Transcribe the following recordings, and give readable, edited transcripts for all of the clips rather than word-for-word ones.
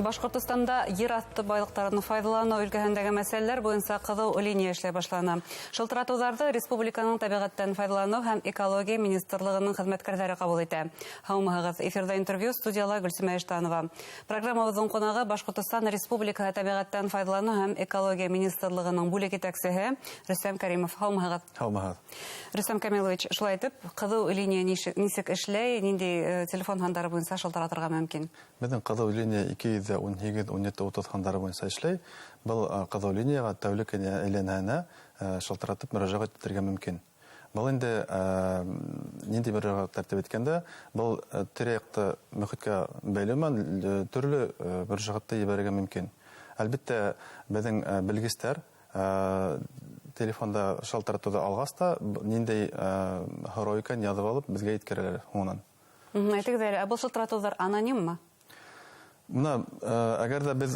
Башҡортостанда ер аҫты байлыҡтарын файҙаланыу өлкәһендәге мәсьәләләр буйынса ҡыҙыу линия эшләй башланы. Шылтыратыуҙарҙы республиканың тәбиғәттән файҙаланыу һәм экология министрлығының хеҙмәткәрҙәре ҡабул итә. Һаумыһығыҙ! Эфирҙа интервью, студияла Гөлсимә Иштанова. Программабыҙҙың ҡунағы — Башҡортостан Республикаһы тәбиғәттән файҙаланыу һәм экология министрлығының бүлек етәксеһе Рөстәм Кәримов. Һаумыһығыҙ! Һаумыһығыҙ! Рөстәм Камилович, шулай итеп, ҡыҙыу линия нисек эшләй, ниндәй телефон һандары буйынса шылтыратырға мөмкин? Беҙҙең ҡыҙыу линия 218 17 30 һандары буйынса эшләй. Был ҡыҙыу линияға тәүлек әйләнәһенә шылтыратып мөрәжәғәт итергә мөмкин. Был инде ниндәй мөрәжәғәттәр тип әйткәндә, был тирә-яҡты мөхиткә бәйле менән төрлө мөрәжәғәтте ебәрергә мөмкин. Әлбиттә, беҙҙең белгестәр телефонда шылтыратыуҙы алғас та ниндәй һорау икән яҙып алып беҙгә еткерәләр һуңынан. Әйтегеҙ әле, ә был шылтыратыуҙар анониммы? Бына әгәр ҙә беҙ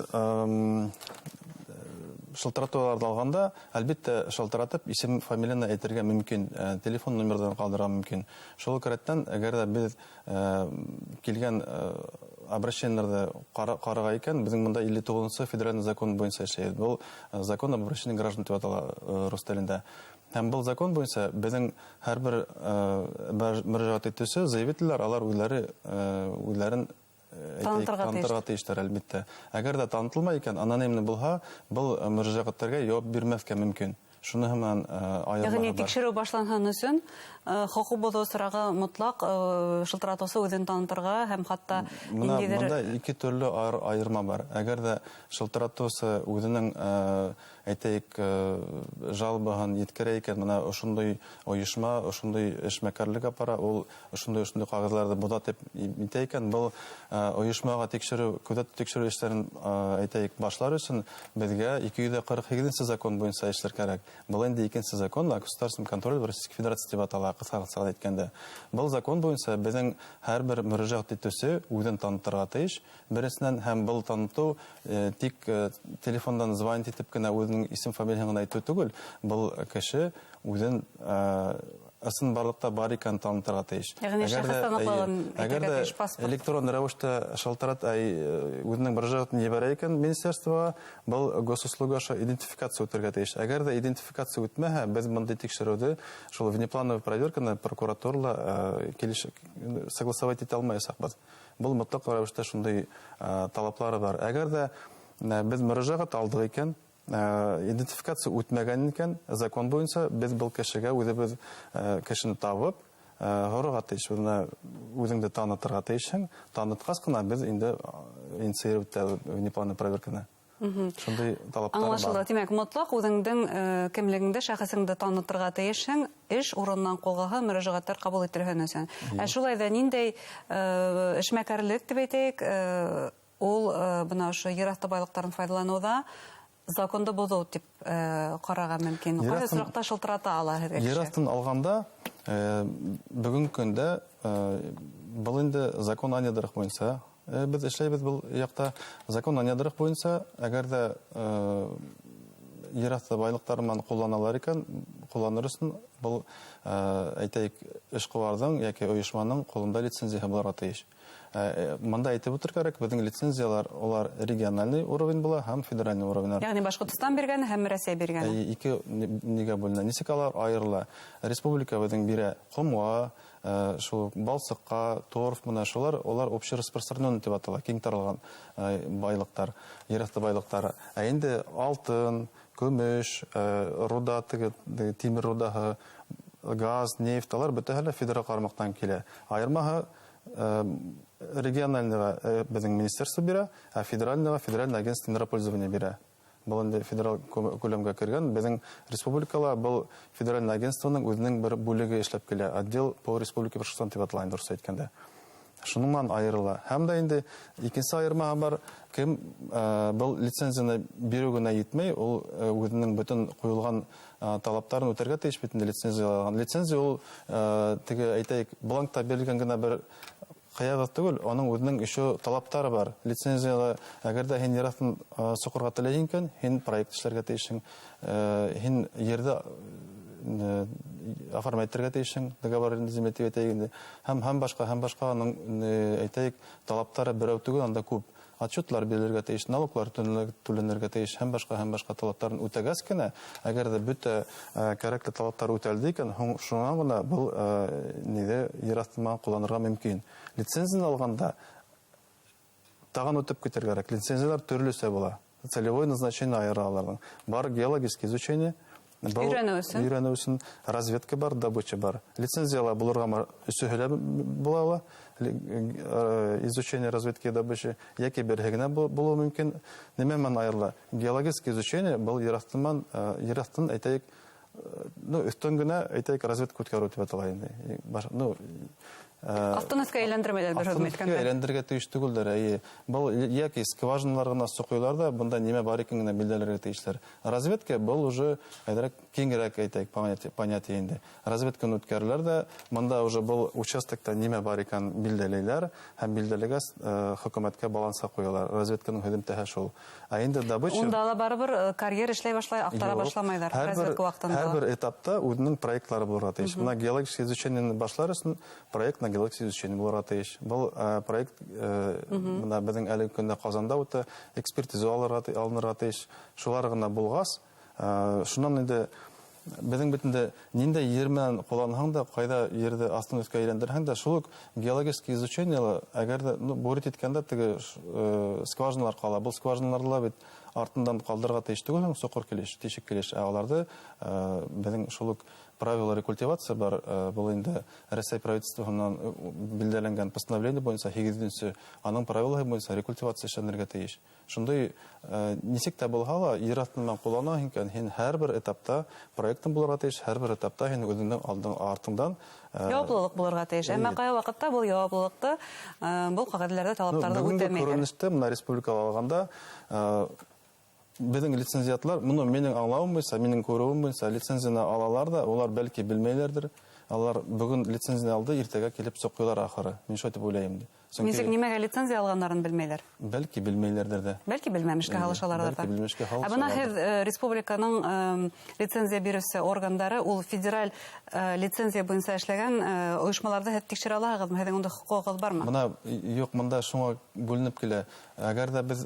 шылтыратыуҙарҙы алғанда, әлбиттә, шылтыратып исем, фамилияны әйтергә мөмкин, телефон номерҙарын ҡалдырырға мөмкин. Шул уҡ рәттән, әгәр ҙә беҙ килгән обращениеләрҙе ҡарарға икән, беҙҙең бында 59-нсо федеральный закон буйынса эшләйбеҙ. Был закон об обращении граждан тип атала рус телендә. Һәм был закон буйынса беҙҙең һәр бер мөрәжәғәт итеүсе заявителдәр, алар үҙҙәре үҙҙәрен танытырға тейештәр, әлбиттә. Әгәр ҙә танытылмай икән, анонимный булһа, был мөрәжәғәттәргә яуап бирмәҫкә мөмкин. Шуныһы менән айырмаһы Йәғни тикшереү башланһын өсөн хоҡуҡ боҙоу осрағы мотлаҡ шылтыратыусы үҙен танытырға һәм хатта ниндәйҙер... Бында ике төрлө айырма бар. Әгәр ҙә шылтыратыусы үҙенең, әйтәйек, жалобаһын еткерә икән, бына ошондай ойошма, ошондай эшмәкәрлек апара, ул ошондай ҡағыҙҙарҙы боҙа тип итә икән, был ойошмаға тикшереү, күҙәтеү тикшереү эштәрен, әйтәйек, башлар өсөн беҙгә 248-нсе закон буйынса эшләр кәрәк. Был инде икенсе закон, государственный контроль в Российской Федерации тип атала, ҡыҫҡа әйткәндә. Был закон буйынса беҙҙең һәр бер мөрәжәғәт итеүсе үҙен танытырға тейеш. Беренсенән, һәм был танытыу тик телефондан звонить итеп кенә үҙенең исем, фамилияһын ғына әйтеү түгел, был кеше үҙен ысын барлыҡта бар икәнен танытырға тейеш. Йәғни шәхес таныҡлығын әйтергә тейеш, паспорт. Электрон рәүештә шылтырат, үҙенең мөрәжәғәтен ебәрә икән министерствоға, был госуслуга аша идентификация үтергә тейеш. Әгәр ҙә идентификация үтмәһә, беҙ бындай тикшереүҙе, шул внеплановый проверканы прокуратурала согласовать итә алмаясаҡбыҙ. Был мотлаҡ рәүештә шундай талаплары бар. Әгәр ҙә беҙ мөрәжәғәт алдыҡ икән, идентификация үтмәгән икән, закон буйынса беҙ был кешегә үҙебеҙ кешене табып, һорарға тейеш, үҙеңде танытырға тейешһең. Танытҡас ҡына беҙ инде инициировать итәбеҙ внеплановый проверканы. Шундай талаптар бар. Аңлашылды. Тимәк, мотлаҡ үҙеңдең кемлегеңде, шәхесеңде танытырға тейешһең, эш урынынан ҡолғаһы мөрәжәғәттәр ҡабул ителһен өсөн. Ә шулай ҙа ниндәй эшмәкәрлек тип әйтәйек, ул бына ошо ер аҫты байлыҡтарын файҙаланыуҙа законды боҙоу тип ҡарарға мөмкин? Ҡайһы осраҡта шылтырата ала һеҙгә кеше? Ер аҫтын алғанда, бөгөнгө көндә был инде закон о недрах буйынса беҙ эшләйбеҙ был яҡта. Закон о недрах буйынса, әгәр ҙә ер аҫты байлыҡтары менән ҡулланалар икән, ҡулланыр өсөн был, әйтәйек, эшҡыуарҙың йәки ойошманың ҡулында лицензияһы булырға тейеш. Мында әйтеп үтер кәрәк, беҙҙең лицензиялар улар региональный уровень була һәм федеральный уровень. Йәғни Башҡортостан биргән һәм Рәсәй биргән. Ике нигә бүленә. Нисек алар айырыла? Республика беҙҙең бирә ҡомға, шул балсыҡҡа, торф, мына шулар, улар общераспространенный тип атала, киң таралған байлыҡтар, ер аҫты байлыҡтары. Ә инде алтын, көмөш, руда, теге тимер рудаһы, газ, нефть, алар бөтәһе лә федераль ҡарамаҡтан килә. Айырмаһы региональныйға беҙҙең министерство бирә, ә федеральныйға федеральный агентство недропользования бирә. Был инде федераль күләмгә кергән. Беҙҙең республикала был федеральный агентствоның үҙенең бер бүлеге эшләп килә. Отдел по республике Башҡортостан тип атала инде, дөрөҫ әйткәндә. Шуның менән айырыла. Һәм дә инде икенсе айырмаһы бар, кем был лицензияны биреү генә етмәй, ул үҙенең бөтөн ҡуйылған талаптарын үтәргә тейеш бит инде лицензиялаған. Лицензия ул, теге әйтәйек, бланкта бирелгән генә бер ҡаяғыҙ түгел, уның үҙенең еще талаптары бар. Лицензияла, әгәр ҙә һин ер аҫтын соҡорға теләйһең икән, һин проект эшләргә тейешһең, һин ерҙе оформить итергә тейешһең, договор аренды тип әйтәйек инде. Һәм башҡа, һәм башҡа уның, әйтәйек, талаптары берәү түгел, анда күп. Отчетлар бирелергә тейеш, налоглар түләнергә тейеш һәм башҡа талаптарын үтәгәс кенә, әгәр ҙә бөтә кәрәкле талаптар үтәлде икән, шунан ғына был ниҙе ер аҫты менән ҡулланырға мөмкин. Лицензияны алғанда тағын үтеп китергә кәрәк. Лицензиялар төрлөсә була. Целевое назначение айыра аларҙың. Бар геологическое изучение, өйрәнеү өсөн разведка бар, добыча бар. Лицензияла булырға өсөһө лә була ала. Изучение разведки и добычи, яки береһе генә булыуы мөмкин. Нимә менән айырыла? Геологическое изучение был ер аҫтын әйтәйек, ну, өҫтөн генә әйтәйек разведка үткәреү тип атала инде. Ну, аҫтын өҫкә әйләндермәйҙәр бер һүҙ әйткәндә. Аҫтын өҫкә әйләндерергә тейеш түгелдер, әйе. Был яки скважиналар ғына соҡойҙар ҙа, бында нимә бар икән генә билдәләргә тейешләр. Разведка был уже әҙерәк киңерәк әйтәйек понятие инде. Разведканы үткәреләр ҙә, бында уже был участокта нимә бар икән билдәләйләр һәм билдәләгәс хөкүмәткә баланса ҡуялар. Разведканың һөҙөмтәһе шул. Ә инде добыча Унда ла барыбер карьер эшләй башлай, аҡтара башламайҙар. Разведка ваҡытында. Һәр бер этапта үҙенең проектлары булырға тейеш. Бына геологическое изучениены башлар өсөн проект на геологическое изучение булырға тейеш. Был проект бына беҙҙең әлеге көндә Ҡазанда үтә, экспертиза алынырға тейеш. Шулар ғына булғас, шунан инде беҙҙең бит инде ниндәй ер менән ҡулланһаң да, ҡайҙа ерҙе аҫтын өҫкә әйләндерһәң дә, шул уҡ геологическое изучение, әгәр ҙә, ну, бурить иткәндә теге скважиналар ҡала. Был скважиналарҙы ла бит артындан ҡалдырырға тейеш түгел, соҡор килеш, тишек килеш. Ә уларҙы беҙҙең шул уҡ правила рекультивация бар, был инде Рәсәй правительствоһынан билдәләнгән постановление буйынса һигеҙенсе, аның правилаһы буйынса рекультивация эшләнергә тейеш. Шундай нисек тә булһа ла, ер аҫтынан ҡулланаһың икән, һин һәр бер этапта проектың булырға тейеш, һәр бер этапта һин үҙеңдең алдың, артыңдан яуаплылыҡ булырға тейеш. Әммә ҡай ваҡытта был яуаплылыҡты, был ҡағиҙәләрҙе, талаптарҙы Бөгөнгө үтәмәйҙәр. күренештә бына республикала алғанда, беҙҙең лицензиатлар, моны минең аңлауым буйынса, минең күреүем буйынса лицензияны алалар ҙа, улар бәлки белмәйләрҙер. Алар бөгөн лицензияны алды, иртәгә килеп соҡойҙар ахыры. Мин шулай тип уйлайым. Сөнки Нисек нимәгә лицензия алғандарын белмәйҙәр? Бәлки белмәйләрҙер ҙә. Бәлки белмәмешкә Эйе, һалышаларҙыр бәлки ҙа. белмәмешкә Ә бына һалышаларҙыр. һеҙ республиканың лицензия биреүсе органдары, ул федераль лицензия буйынса эшләгән ойошмаларҙы һеҙ тикшерә алаһығыҙмы? Һеҙҙең унда хоҡуғығыҙ бармы? Бына юҡ, бында шуңа бүленеп килә. Әгәр ҙә беҙ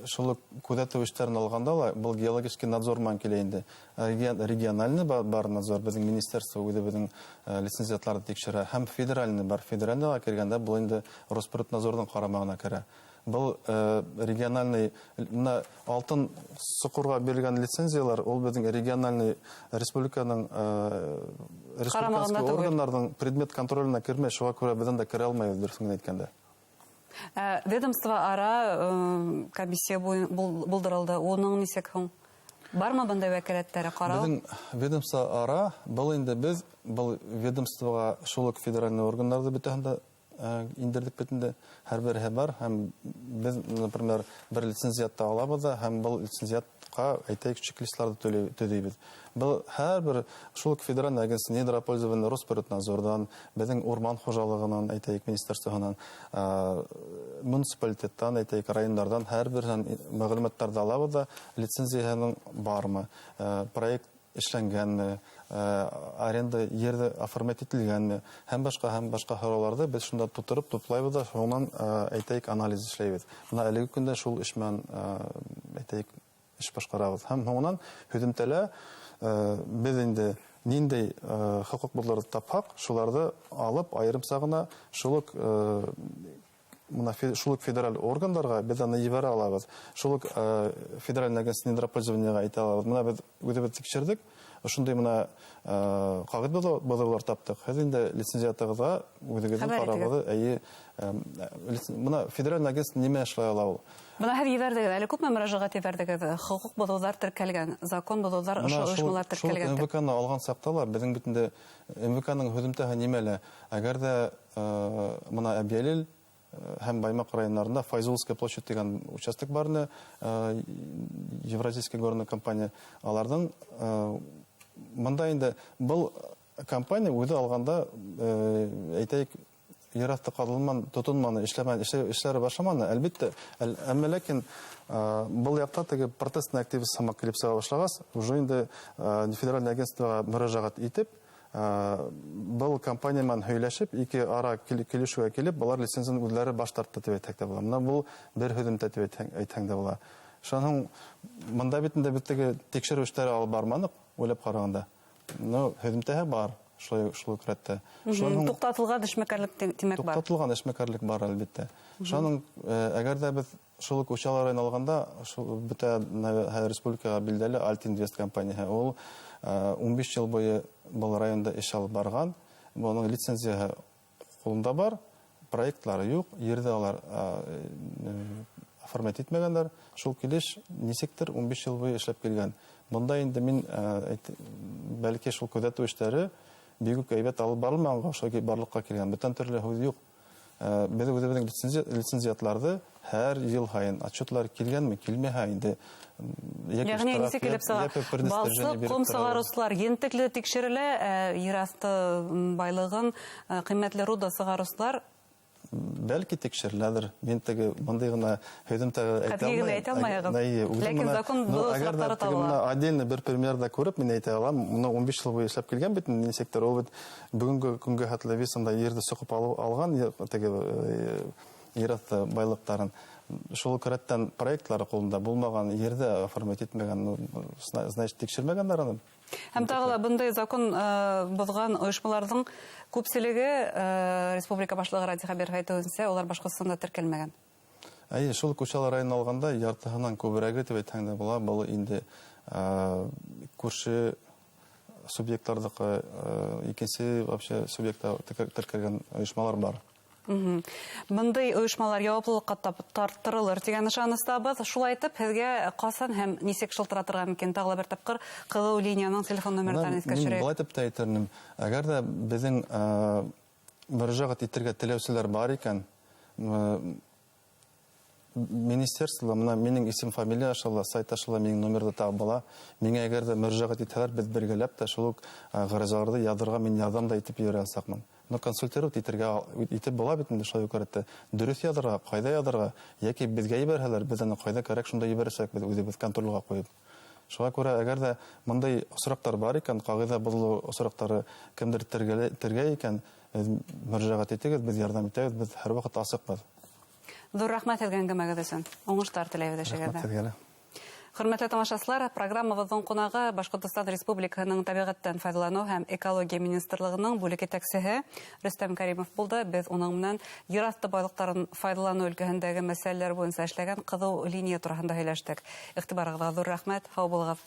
шул уҡ күҙәтеү эштәрен алғанда ла, был геологический надзор менән килә инде. Региональный бар надзор, беҙҙең министерство үҙе беҙҙең лицензиатларҙы тикшерә, һәм федеральный бар. Федеральныйға кергәндә был инде Росприроднадзорҙың ҡарамағына керә. Был региональный, бына алтын соҡорға бирелгән лицензиялар, ул беҙҙең региональный республиканың республиканский Ҡарамағында түгел. органдарҙың предмет контроленә кермәй, шуға күрә беҙ унда керә алмайбыҙ, дөрөҫөн генә әйткәндә. Ведомство ара комиссия булдырылды. Уның нисек һуң? Бармы бындай вәкаләттәре ҡарау? Беҙҙең ведомство ара, был инде беҙ, был ведомствоға шул уҡ федеральный органдарҙы бөтәһен дә индерҙек бит инде, һәр береһе бар, һәм беҙ, например, бер лицензиатты алабыҙ ҙа, һәм был лицензиатҡа, әйтәйек, чек-листларҙы төҙөйбөҙ. Был һәр бер шул уҡ федеральный агентство недропользование Росприроднадзорҙан, беҙҙең урман хужалығынан, әйтәйек, министерствоһынан, муниципалитеттан, әйтәйек, райондарҙан һәр береһенән мәғлүмәттәрҙе алабыҙ ҙа, лицензияһының бармы, проект эшләнгәнме, аренда ерҙе оформить ителгәнме, һәм башҡа, һәм башҡа һорауларҙы беҙ шунда тутырып туплайбыҙ ҙа, шунан әйтәйек, анализ эшләйбеҙ. Бына әлеге көндә шул эш менән әйтәйек, эш башҡарабыҙ. Һәм һуңынан һөҙөмтәлә беҙ инде ниндәй хоҡуҡ боҙоуларҙы тапһаҡ, шуларҙы алып айырымса ғына шул уҡ бына шул уҡ федераль органдарға беҙ аны ебәрә алабыҙ. Шул уҡ федераль агентство недропользованиеға әйтә алабыҙ. Бына беҙ үҙебеҙ тикшерҙек, ошондай бына ҡағыҙ боҙоулар таптыҡ. Һеҙ инде лицензиатығыҙға үҙегеҙҙең Хәбәр итегеҙ. ҡарағыҙҙы, әйе бына федераль агентство нимә эшләй ала ул? Бына һеҙ ебәрҙегеҙ, әле күпме мөрәжәғәт ебәрҙегеҙ? Хоҡуҡ боҙоуҙар теркәлгән, закон боҙоуҙар, Бына ошо ойошмалар шул теркәлгән М тип. В К-ны алған саҡта ла беҙҙең бит инде М В К-ның һөҙөмтәһе нимәлә? Әгәр ҙә бына Әбйәлил һәм Баймаҡ райондарында Файзуллская площадь тигән участок бар ине, Евразийская горная компания. Аларҙың бында инде был компания үҙе алғанда, әйтәйек, ер аҫты ҡаҙылман, тотонманы, эшләмәне, эшләре башламаны, әлбиттә, әммә ләкин был яҡта теге протестный активист һымаҡ килеп сыға башлағас, уже инде федеральный агентствоға мөрәжәғәт итеп, Был компания менән һөйләшеп, ике ара килешеүгә килеп, былар лицензияны үҙләре баш тартты тип әйтһәк тә була. Бына был бер һөҙөмтә тип әйтһәң дә була. Шунан һуң бында бит инде беҙ теге тикшереү эштәре алып барманыҡ, уйлап ҡарағанда. Ну, һөҙөмтәһе бар, шул уҡ рәттә. Туҡтатылған эшмәкәрлек тимәк бар. Туҡтатылған эшмәкәрлек бар, әлбиттә. Шунан әгәр ҙә беҙ шул уҡ Учалы район алғанда, шул бөтә республикаға билдәле Альт Инвест компанияһы, ул 15 йыл буйы был районда эш алып барған, уның лицензияһы ҡулында бар, проектлары юҡ, ерҙә улар оформлять итмәгәндәр, шул килеш нисектер 15 йыл буйы эшләп килгән. Бында инде мин, бәлки шул күҙәтеү эштәре бик үк һәйбәт алып барылмағанға шулай барлыҡҡа килгән. Бүтән төрлө һүҙ юҡ. Беҙ үҙебеҙҙең лицензиятларҙы һәр йыл һайын отчетлар килгәнме, килмәһә инде. Йәғни нисек килеп сыға? Балсыҡ, ҡом сығарыусылар ентекле тикшерелә, ер аҫты байлығын, ҡиммәтле руда сығарыусылар бәлки тикшереләлер. Мин теге бындай ғына һөҙөмтә әйтә алмайым. Әйтә алмайһығыҙ. Ләкин закон был осраҡтары табыла. Отдельно бер примерда күреп мин әйтә алам. Мына 15 йыл буйы эшләп килгән бит нисектер. Ул бит бөгөнгө көнгә хәтле весында ерҙе соҡоп алған теге ер аҫты байлыҡтарын. Шул рәттән проектлары ҡулында булмаған, ерҙе оформить итмәгән, значит, тикшермәгәндәр аны. Һәм тағы ла бындай закон боҙған ойошмаларҙың күпселеге республика башлығы Радий Хәбиров әйтеүенсә, улар Башҡортостанда теркәлмәгән. Әйе, шул Учалы районын алғанда яртыһынан күберәге тип әйтһәң дә була, был инде күрше субъектларҙыҡы, икенсе вообще субъектта теркәлгән ойошмалар бар. Бындай ойошмалар яуаплылыҡҡа тарттырылыр тигән ышаныстабыҙ. Шулай итеп, һеҙгә ҡасан һәм нисек шылтыратырға мөмкин? Тағы ла бер тапҡыр ҡыҙыу линияның телефон номерҙарын иҫкә төшөрәйек. Былай итеп тә әйтер инем. Әгәр ҙә беҙҙең мөрәжәғәт итергә теләүселәр бар икән, министерство, мына минең исем, фамилия аша ла, сайт аша ла минең номерҙы табып була. Миңә әгәр ҙә мөрәжәғәт итһәләр, беҙ бергәләп тә шул уҡ ғаризаларҙы яҙырға мин ярҙам да итеп ебәрә аласаҡмын. Но консультировать итеп була бит инде шулай уҡ рәттә. Дөрөҫ яҙырға, ҡайҙа яҙырға, йәки беҙгә ебәрһәләр, беҙ аны ҡайҙа кәрәк шунда ебәрәсәкбеҙ, үҙебеҙ контролға ҡуйып. Шуға күрә әгәр ҙә бындай осраҡтар бар икән, ҡағиҙә боҙолоу осраҡтары кемдер тергәй икән, мөрәжәғәт итегеҙ, беҙ ярҙам итәбеҙ, беҙ һәр ваҡыт асыҡбыҙ. Ҙур рәхмәт һеҙгә әңгәмәгеҙ өсөн. Уңыштар теләйбеҙ эшегеҙҙә. Рәхмәт һеҙгә лә. Хөрмәтле тамашасылар, программабыҙҙың ҡунағы Башҡортостан Республикаһының тәбиғәттән файҙаланыу һәм экология министрлығының бүлек етәксеһе Рөстәм Кәримов булды. Беҙ уның менән ер аҫты байлыҡтарын файҙаланыу өлкәһендәге мәсьәләләр буйынса эшләгән ҡыҙыу линия тураһында һөйләштек. Иғтибарығыҙға ҙур рәхмәт. Һау булығыҙ.